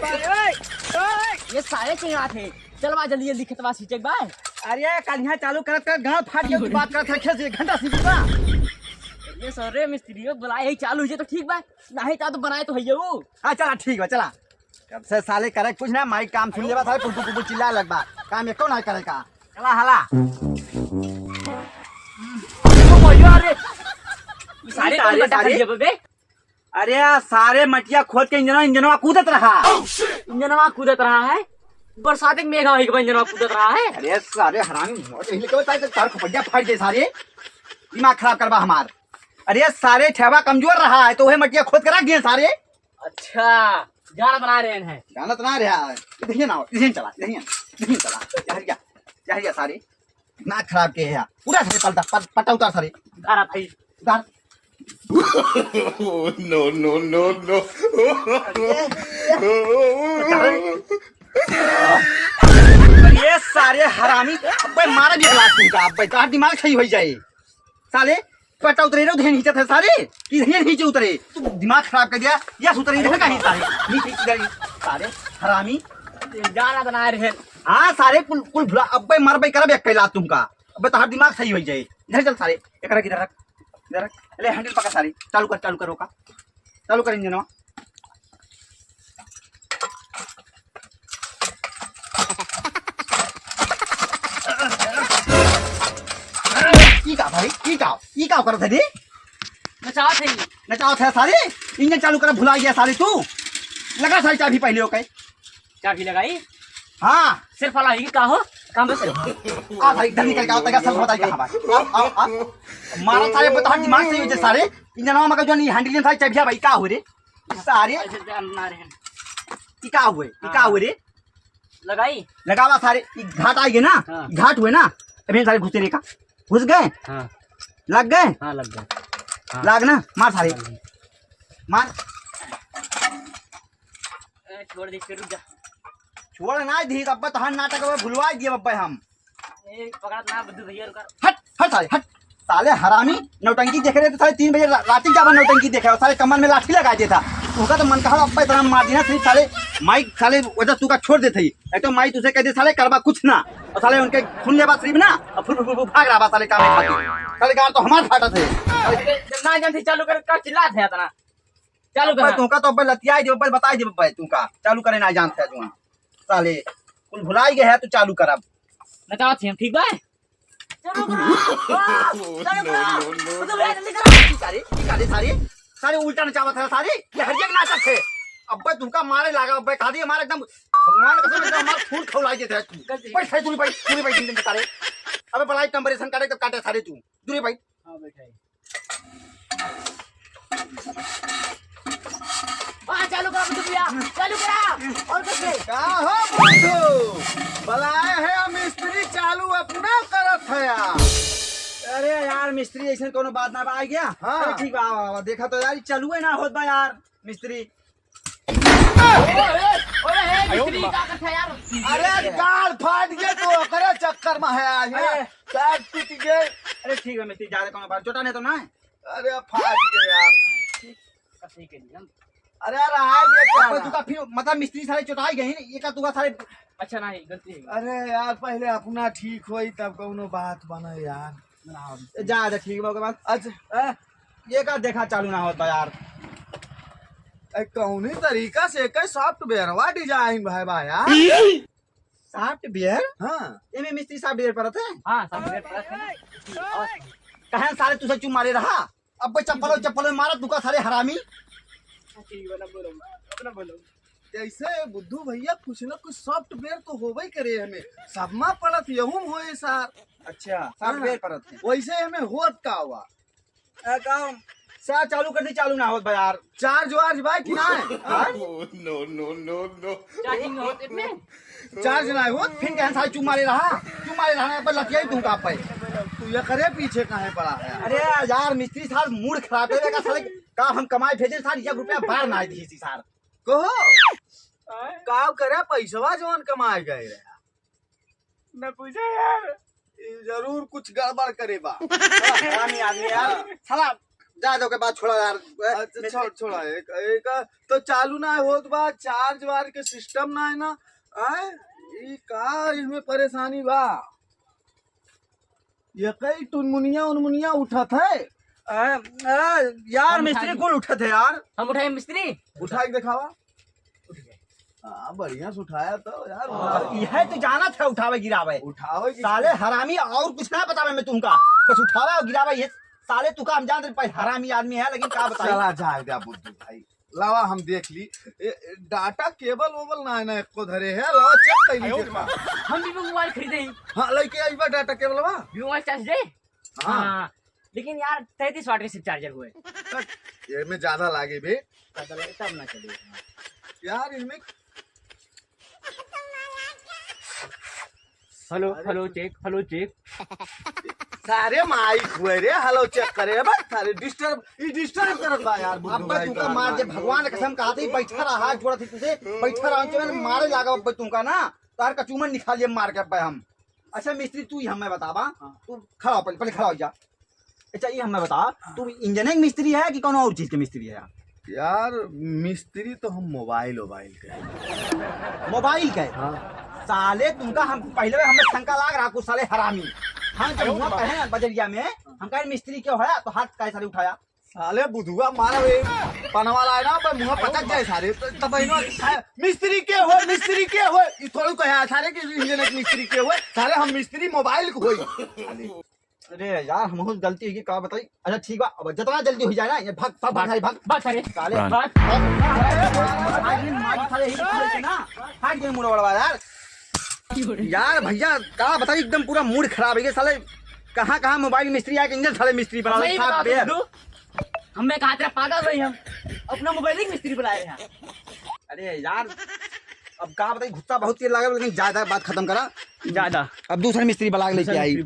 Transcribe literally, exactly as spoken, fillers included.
ये सारे चिंगात है। चल बा जल्दी, जल्दी खेतवा सींचे के बा। अरे, काल यहाँ चालू करत करत गाँड़ फाट गया, तू बात करत है, खेत एक घंटा सींची बा। ये सारे मिस्त्रियों बुलाए, यही चालू हो जाए तो ठीक बा, नहीं चाह तो बनाए तो है वो। हाँ, चला, ठीक बा, चला। कब से साले करे कुछ ना, माइक काम सुन लेबा, साले पुटु पुटु चिल्लाए लगबा, काम एको ना करे का। चला हला। ओ भैया रे, सारे सारे, कौन बता सारे? दिया बे? अरे सारे मटिया खोद के इंजनवा, इंजनवा कूदत रहा। इंजनवा कूदत रहा है, बरसात के मेघा होई के बाद इंजनवा कूदत रहा है। अरे सारे हरामी, मौत यही लेके तार, तार खोपड़िया फाड़ दे सारे, दिमाग खराब करबा हमार। अरे सारे ठेवा कमजोर रहा है तो वह मटिया खोद के रख दिए सारे। अच्छा, जान बना रहे हैं। जानत ना रहा है। इधर ना, इधर चला, इधर, इधर चला। जहरिया, जहरिया सारे। दिमाग खराब के है। पूरा सारे पलटा, पट-, पट्टा उतार सारे। उतारा भाई। उतार। No, no, no, no। अरे सारे हरामी, अबे मारा भी क्लास तुमका, अबे तोहार दिमाग सही होई जाए। साले, पट्टा उतरे रे, उधर नीचे थे सारे, इधर नीचे उतरे। तू दिमाग खराब कर दिया, यस उतरे इधर का ही सारे, नीचे इधर ही, सारे हरामी। जाना बना रहे। हाँ सारे, कुल, कुल भुला, अबे मरबे करब एक कैला तुमका, अबे तोहार दिमाग सही होई जाए। इधर चल सारे, एक रख, इधर रख, इधर रख। ले हैंडल पकड़ सारे, चालू कर, चालू कर, रोका, चालू कर इंजनवा। ई का भाई, ई का, ई का करत है रे? नचावत है। नचावत है सारे, इंजन चालू कर भुला गया सारे तू। लगा सारे चाबी पहले ओके। चाबी लगाई? हाँ। सिर्फ वाला ही का हो? काम बस। आ भाई, इधर निकल के आओ, तैका सब बताई कहाँ बा। आओ, आओ, आओ। मारा सारे, बता दिमाग से ये सारे, इंजनवा में जो नहीं हैंडल था, चाबिया भाई का हो रे? सारे। ऐसे जान मारे हैं। ई का हुए? ई का हाँ। हुए रे? लगाई? लगावा सारे, ई घाट आइगे ना? हाँ। घाट हुए ना? अभी सारे घुसे रे का? घुस गए? हाँ। लग गए? हाँ, लग गए। हाँ। लाग ना? मार सारे। लग गए। मार। ए, छोड़ दे, फिर रुक जा। छोड़ ना दी, अब तो हर नाटक में भुलवा दिए अब हम। ए, पकड़त ना बुद्धू भैया, रुका। हट, हट साले, हट। साले हरामी, नौटंकी देखे रहे तो साले तीन बजे रा-, राती जाबा नौटंकी देखे, और साले कमर में लाठी लगा देता। उनका तो मन कहा, "अब्बा इतना मार दिया, सिर्फ साले माई साले वजह तू का छोड़ देते ही।" एक तो माई तुझे कह दे, "साले करबा कुछ ना।" और साले उनके सुन ले बात सिर्फ ना, और फुर, फुर, फुर, फुर भाग रहा बा साले काम में खातिर। साले गाल तो हमार फाटत है। अरे, जब ना जानते चालू कर, का चिल्लात है इतना? चालू अब्बा कर। तुमका तो अब्बा लतियाई दे, अब्बा बताई दे, अब्बा तुमका चालू करे ना जानते हैं जुआ। साले, कुल भुलाई गए है, तू चालू कर अब। नचावत हैं, ठीक बा? चालू करा। वाह, चालू करा। No, no, no, मतलब, no। यार, जल्दी करा। सारे, सारे, सारे, सारे उल्टा नचावत है, सारे। ये हर एक नाटक है। अब्बे तुमका मारे लागा, अब्बे कहा दिए, हमारे एकदम, भगवान कसम, एकदम हमारा खून खौलाई देता है तू। गलती। बैठ, सारे, दूरी बैठ, दूरी बैठ, सारे। अबे बलाई नंबर ऐसा काटे, तो काटे सारे तू। दूरी बैठ। हाँ, बैठा है। हाँ, चालू करा बुद्धू भैया, चालू करा। और कैसे? का हो बुद्धू? बुलाए है मिस्त्री, चालू अपना करत है यार। अरे यार मिस्त्री, ऐसे कोनो बात ना बा, आ गया? हाँ। अरे ठीक बा, आवा, आवा, देखा तो यार, ई चालू है ना होत बा यार मिस्त्री। ओए, ओए, ए, मिस्त्री, का करत है यार? अरे, गाड़ फाट गए तो ओकरे चक्कर में है आज, अरे। पैर टूट गए। अरे, ठीक है, मिस्त्री, ज्यादा कोनो बात, चोटा नहीं तो ना? अरे, फाट गए यार। ठीक, ठीक है जी, हम अरे यार, आए दे क्या अबे, रहा? तू का फिर, मतलब, मिस्त्री सारे चोटाई गए हैं, ये का तू का सारे अच्छा, नहीं, गलती है। अरे यार, पहले अपना ठीक होई, तब कौनो बात बने यार। ना, जा, जा, ठीक बा, ओके बाद। अच्छा। ए, ये का देखा चालू ना होता यार। ए, कौनी तरीका से एकर सॉफ्टवेयरवा डिजाइन भय बा यार। सॉफ्टवेयर? हाँ। एमे मिस्त्री सॉफ्टवेयर परत है? हाँ, सॉफ्टवेयर परत है ना। कहें साले तू से चुप मारे रहा। अब्बे चप्पलो, चप्पलो मारा तू का साले हरामी। ठीक बा, ना बोलो, अब ना बोलो। कैसे बुद्धू भैया, कुछ ना कुछ सॉफ्टवेयर तो होबे करे हमें। सबमा पड़त यहूँ होए सार। अच्छा, सॉफ्टवेयर हाँ। परत है। वैसे हमें होत का हुआ? ए, काम सा चालू कर दी, चालू ना होत बा यार। चार्ज वार्ज बा कि ना? हाँ? No, no, no, no। चार्जिंग होत इतने? चार्ज ना होत, फिर कहें सारे चुप मारे रहा, चुप मारे रहा, पर लतियाई तू का पे। तू ये करे पीछे काहे पड़ा है? अरे यार, मिस्त्री साहब मूड खराब है का साले, का हम कमाए भेजे सार, एक रुपया बार ना दी सी सार। कहो, का करे पैसवा जवन कमाए गए रहे? न पूछे यार। ई जरूर कुछ गड़बड़ करे बा। हरामी आदमी यार। हाँ। साला जा दो के बात छोड़ा यार। अच्छा, मिस्त्री छोड़, छोड़ा। एक, एक तो चालू ना होत बा, चार्ज वार के सिस्टम ना है ना। आए, ई का इनमें परेशानी बा? ये कई टुनमुनिया उनमुनिया उठत है। आ, आ, यार, हम मिस्त्री उठाई। कुल उठत है यार। हम उठाई मिस्त्री? उठा के दिखावा। हाँ, बढ़िया से उठाया तो यार, हाँ, उठावा। यह तो जानत है उठावे गिरावे। उठावे की साले हरामी और कुछ ना बतावे मैं तुमका, बस उठावे और गिरावे ये। साले तुका हम जानत रहे पहले हरामी आदमी है, लेकिन का बताई। चला जाए दे बुद्धू भाई, लावा हम देख ली। ए, ए, डाटा केबल वेबल ना है ना, एको धरे है, लावा चेक कर ली देखा। हम भी मोबाइल खरीदे ही। हाँ, लेके आई बा डाटा केबल बा। भी मोबाइल चार्ज दे। हाँ। हाँ, लेकिन यार तैंतीस वाट के सिर्फ चार्जर हुए। ये में ज्यादा लागे बे। ज्यादा लागे तब ना चले। यार इनमें हेलो, अरे हेलो, चेक, हेलो, चेक। सारे माइक हुए रे, हेलो चेक करे बा, सारे डिस्टर्ब, ई डिस्टर्ब करत बा यार, बुद्धू अब्बे भाई तुका का मार दे, मार। भगवान कसम कहा थी, बैठा रहा, हाथ जोड़ा थी तुझे, बैठा रहा, तुझे मारे लागा अब्बे तुका ना, तार का चूमन निकाल लिए मार के अब्बे हम। अच्छा मिस्त्री, तू ही हमें बतावा, हाँ। तू खड़ा हो, पहले, पहले खड़ा हो जा। अच्छा, ये हमें बता, हाँ। तू इंजन के मिस्त्री है कि कौनो और चीज के मिस्त्री है? यार, मिस्त्री तो हम मोबाइल वोबाइल के हैं। मोबाइल के? हाँ। साले, तुमका हम पहले हमें शंका लाग रहा, कुछ साले हरामी। हम जब हुआ पहले बजरिया में, हम कहे, "मिस्त्री क्यों है?" तो हाथ काहे साले उठाया? साले बुधुआ मारा वे, पनवा लाए ना, पर मुंह पचक जाए सारे। तो तब इन्हों, "मिस्त्री के हो, मिस्त्री के हो?" ये थोड़ू कहे, "सारे के इंजन के मिस्त्री के हो?" सारे हम मिस्त्री मोबाइल को होई। अरे यार, हमहू से गलती हुई, का बताई। अच्छा ठीक बा, अब जितना जल्दी हो जाए ना, ये भाग, भाग, भाग, भाग, भाग। भाग सारे। साले। भाग। आज ये मार खा ले, ही खा ले ना। भाग ये मुड़ा वाला यार। यार भैया, का बताई, एकदम पूरा मूड खराब है ये साले। कहाँ, कहाँ मोबाइल मिस्त्री आके इंजन साले मिस्त्री बना मैं ही लेता बता बे। दूं, हमें कहा तेरा पागल भाई, हम अपना मोबाइल ही मिस्त्री बुलाए हैं। अरे यार, अब का बताई, गुस्सा बहुत तेज लागल, लेकिन ज्यादा बात खत्म करा। ज्यादा। अब दूसरा मिस्त्री बुला के लेके दूसरा आई। मिस्त्री